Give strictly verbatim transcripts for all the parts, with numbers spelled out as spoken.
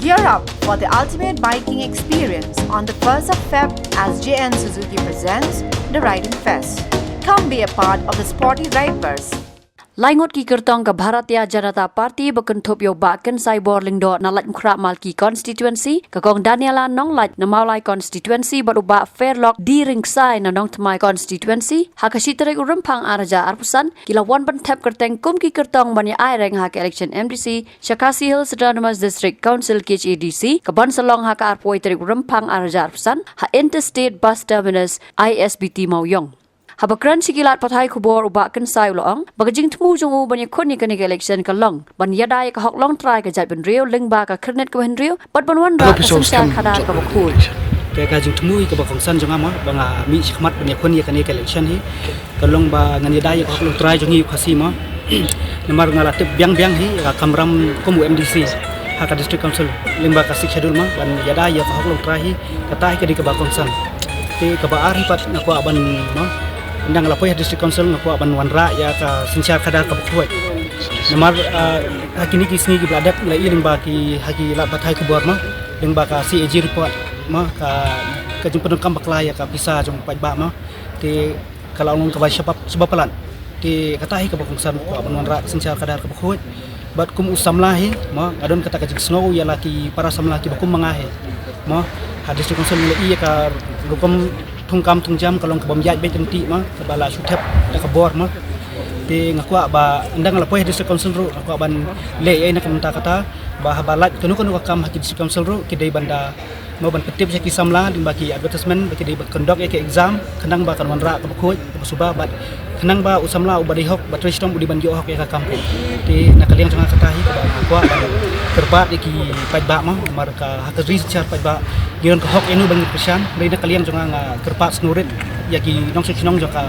Gear up for the ultimate biking experience on the first of Feb as J N Suzuki presents the Riding Fest. Come be a part of the sporty Rideverse. Lai ngut ki kyrtong ka Bharatiya Janata Party ba kynthup ïa u Bah Kynsai Bor Lyngdoh na Laitumkhrah Malki Constituency, ka Kong Daniela Nonglait na Mawlai Constituency bad u Bah Fairlock D Rynksai na Nongthymmai Constituency, ha ka shi tarik u Rymphang ar hajar arphew san, ki la wan ban thep kyrteng kum ki kyrtong ban ïa aireng ha ka election M D C sha Khasi Hills Autonomous District Council, K H A D C, ka ban sa long ha ka arphew tarik u Rymphang ar hajar arphew san ha Interstate Bus Terminus, I S B T, Mawiong. Haba kren sha ki lad pathai khubor, u Bah Kynsai u la ong ba ka jingthmu jong u ban ïakhun ïa kane ka election ka long ban ïada ïa ka hok longtrai ka jaitbynriew lyngba ka khyrnit kaba hynriew bad ban wanrah ka synshar khadar kaba khuid. Te ka jingthmu hi kaba kongsan jong nga ma ba nga mih shakhmat ban ïakhun ïa kane ka election hi ka long ba ngan ïada ïa ka hok longtrai jong ngi u Khasi ma. Namar nga la tip biang biang hi ïa ka kamram kum u M D C ha ka District Council lyngba ka Sixth Schedule ma, ban ïada ïa ka hok longtrai hi, kata hi ka dei kaba kongsan. Te kaba ar hi pat nga kwah ban, ma, ynda nga la poi ha District Council nga kwah ban wanrah ïa ka synshar khadar kaba khuid. Namar, ah, ha kine ki sngi kiba la dep la i lyngba ki, ha ki lad pathai khubor ma, lyngba ka C A G report ma, ka, ka jingpyndonkam bakla ïa ka pisa jong u paidbah ma. Te ka la long kaba shaba, shaba palat. Te kata hi kaba kongsan, kwah ban wanrah ka synshar khadar kaba khuid. Bad kum u samla hi ma, nga don kata ka jingsngew ïa la ki para samla kiba kum ma nga hi ma, ha District Council ngi la i ïa ka rukom thungkam thungjam ka long kaba ym ïaid beit ryntih ma, kaba la shu thep da ka bor ma. Te nga kwah ba ynda nga la poi ha District Council ruh nga kwah ban leh ïa na ka bynta kata, ba haba lait kano kano ka kam ha ki District Council ruh ki dei ban da, ma, ban pyntip sha ki samla lyngba ki advertisement ba ki dei ban conduct ïa ki exam, khnang ba kan wanrah kaba khuid, kaba suba, bad khnang ba u samla uba dei hok, ba trei shitom u dei ban ïoh hok ïa ka kam. Te na ka liang jong nga kata hi kaba nga kwah ban kyrpad ïa ki paidbah ma, namar ka ha ka ri synshar paidbah ngi don ka hok ïa no ba ngin kyrshan. Te na ka liang jong nga nga kyrpad sngewrit ïa ki nongshong shnong jong ka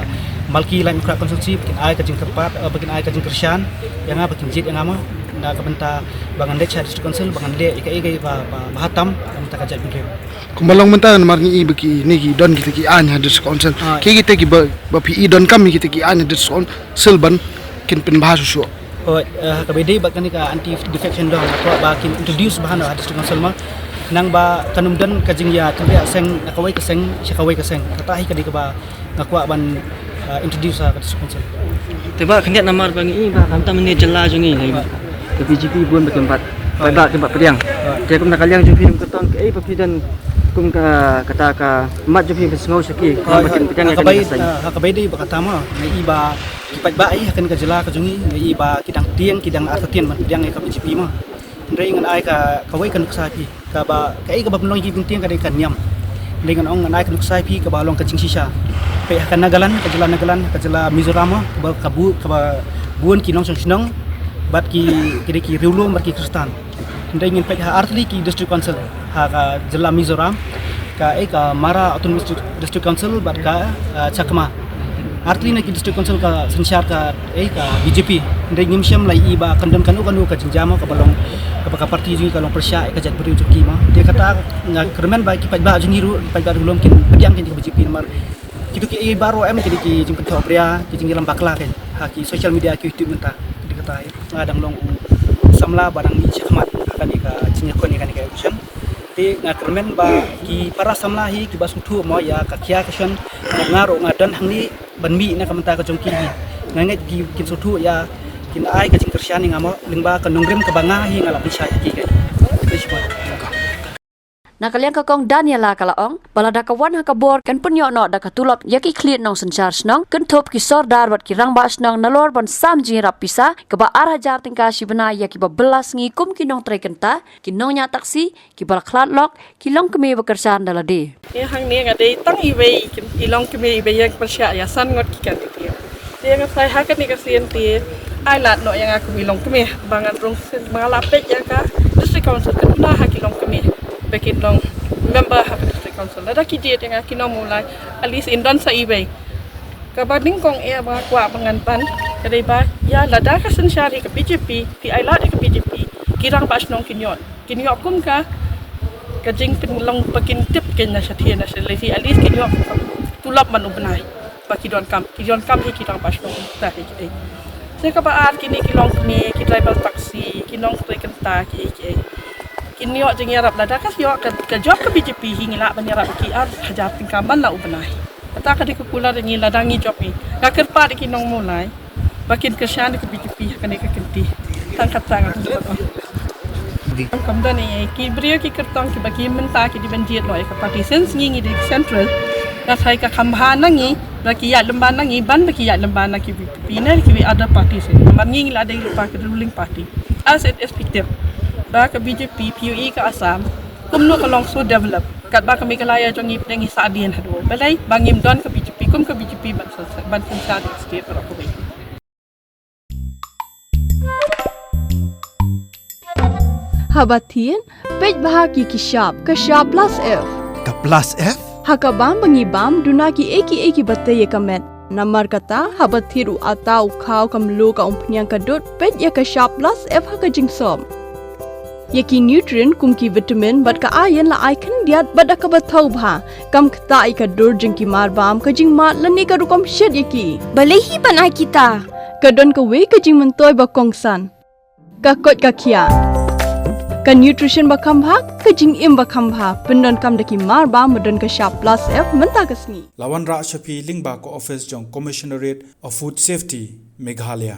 Malki Laitumkhrah Constituency ba kin ai ka jingkyrpad, eh, ba kin ai ka jingkyrshan ïa nga ba kin jied ïa nga ma, na ka bynta ba ngan leit sha District Council, ba ngan leh ïa kaei kaei ba, ba, ba ha tam na ka bynta ka jaitbynriew. Kumba long mynta namar ngi i ba kine ki don kita ki aiñ ha District Council. Hooid. Ki kita kiba, ba phi i donkam ïa kita ki aiñ ha District Council ban kin pynbha shuh shuh. Hooid, eh, kaba ïadei bad kane ka anti defection dong, nga kwah ba kin introduce bha na ha District Council ma. Khnang ba kan ym don ka jingïakynriah seng na kawei ka seng sha kawei ka seng. Kata hi ka dei kaba nga kwah ban, ah, introduce ha ka District Council. Te Bah, khyndiat namar ba ngi i ba khamtam ne jylla jong ngi, ka B J P bun ba kim pat, ba, ba kim pat pdiang. Te kum na ka liang jong phi, kum kyrtong kaei ba phi don kum ka, kata ka mat jong phi ba sngew sha ki, ba kim pdiang ïa ka, ah, ha kaba ïadei ba kata ma, ngi i ba ki paidbah i ha kane ka jylla ka jong ngi, ngi i ba ki dang tieng, ki dang artatien ban pdiang ïa ka B J P ma. Hynrei ngan ai ka, kawei ka nuksa phi. Kaba, kaei kaba pynlong ïa ki kyntien ka dei ka niam. Dei ngan ong ngan ai ka nuksa ïa phi kaba long ka jingshisha. Peit ha ka Nagaland, ka jylla Nagaland, ka jylla Mizoram, kaba, ka bu-, kaba bun ki nongshong shnong bad ki, ki dei ki riewlum bad ki Khristan. Hynrei ngin peit ha artylli ki District Council ha ka jylla Mizoram, ka, eh, ka Mara Autonomous District, District Council bad ka, eh, Chakma. Artylli na ki District Council ka synshar ka, eh, ka B J P. Hynrei ngim shym la i ba kan don kano kano ka jingjia ma kaba long, kaba ka party jong ngi ka long pyrshah ïa ka jaitbynriew jong ki ma. Te kata nga kyrmen ba ki paidbah jong ngi ruh, ki paidbah riewlum kin pdiang ïa ka B J P namar kito kiei baroh em ki dei ki jingpynthohbria, ki jingïalam bakla kein ha ki social media ki YouTube mynta. Te kata nga dang long u samla ba dang mih shakhmat ha kane ka jingïakhun ïa kane ka election. Te nga kyrmen ba ki para samla hi kiba sngewthuh mo ïa ka khia ka shon, nga ruh nga don hangne ban mih na ka bynta ka jong ki hi. Nga ngeit ki kin sngewthuh ïa, kin ai ka jingkyrshan ïa nga mo, lyngba ka nongrim kaba nga hi nga la pynshai ha ki. Te shuwa. Na ka liang ka Kong Daniela ka la ong ba lada ka wan ha ka bor kan pynïoh noh da ka tulop ïa ki khlieh nongsynshar shnong, kynthup ki sordar bad ki rangbah shnong nalor ban sam jingïarap pisa kaba ar hajar tyngka shi bnai ïa kiba bylla sngi kum ki nongtrei kynta, ki nongñiah taksi, kiba la khlad lok, ki longkmie ba kyrshan da lade. Ïa hangne nga dei tang iwei, i longkmie iba ïeng pyrshah ïa san ngut ki candidate. Te nga sa ai ha kane ka sien te ai lad noh ïa nga kum i longkmie ba ngan rung sien ba nga la peit ïa ka District Council kynmaw ha ki longkmie ba kin long member ha ka District Council. Lada ki jied ïa nga kin ym u lai, at least in don sa iwei. Kaba nyngkong eh ba nga kwah ba ngan pan ka dei ba ïa lada ka synshar ïa ka B J P, phi ai lad ïa ka B J P, ki rangbah shnong kin ïoh, kin ïoh kum ka, ka jingpynlong ba kin tip kein na shatei na shatei, at least kin ïoh tulop man u bnai ba ki donkam, ki donkam hi ki rangbah shnong ta hi ki ei. Te kaba ar kine ki longkmie, ki driver taxi, ki nongtrei kynta ki ei ki ei. Kin ïoh jingïarap lada ka ïoh ka, ka jop ka B J P hi ngi lah ban ïarap ki ar hajar tyngka man la u bnai. Kata ka dei ka kular ngi lada ngi jop hi. Ka kyrpad ki nong Mawlai ba kin kyrshan ka B J P ha kane ka kynti. Tang kata nga tu. Kam don ei ei ki briew ki kyrtong kiba ki mynta ki dei ban jied noh ïa ka party since ngi ngi dei central. Nga thai ka kham bha na ngi ba ki ïaid lem bad na ngi ban ba ki ïaid lem bad na ki B J P ne ki other party seh. Namar ngi ngi la dei lypa ka ruling party. As it is phi tip ba ka B J P phi ïohi ka Assam kumno ka long so develop. Katba ka Meghalaya jong ngi pdeng ngi sah dien haduh. Balei ba ngim don ka B J P kum ka B J P ban sa ban sa state baroh kawei. Haba thied, peit bha ki ki shap, ka shap plus F. Ka plus F? Ha ka bam ba ngi bam, duna ki ei ki ei kiba tei ïa ka met. Namar kata, haba thied u atta, u khaw, ka mluh, ka umphniang, ka dud, peit ïa ka shap plus F ha ka jingsop. Ïa ki nutrient kum ki vitamin bad ka iron la ai khyndiat bad da kaba thaw bha. Kam ktah ïa ka dur jong ki mar bam, ka jingmad lane ka rukom shet ïa ki. Balei hi ban ai kita? Ka don kawei ka jingmyntoi ba kongsan. Ka koit ka khiah. Ka nutrition ba kham bha, ka jingim ba kham bha. Pyndonkam da ki mar bam ba don ka shap plus F mynta ka sngi. La wanrah sha phi lyngba ka office jong Commissionerate of Food Safety, Meghalaya.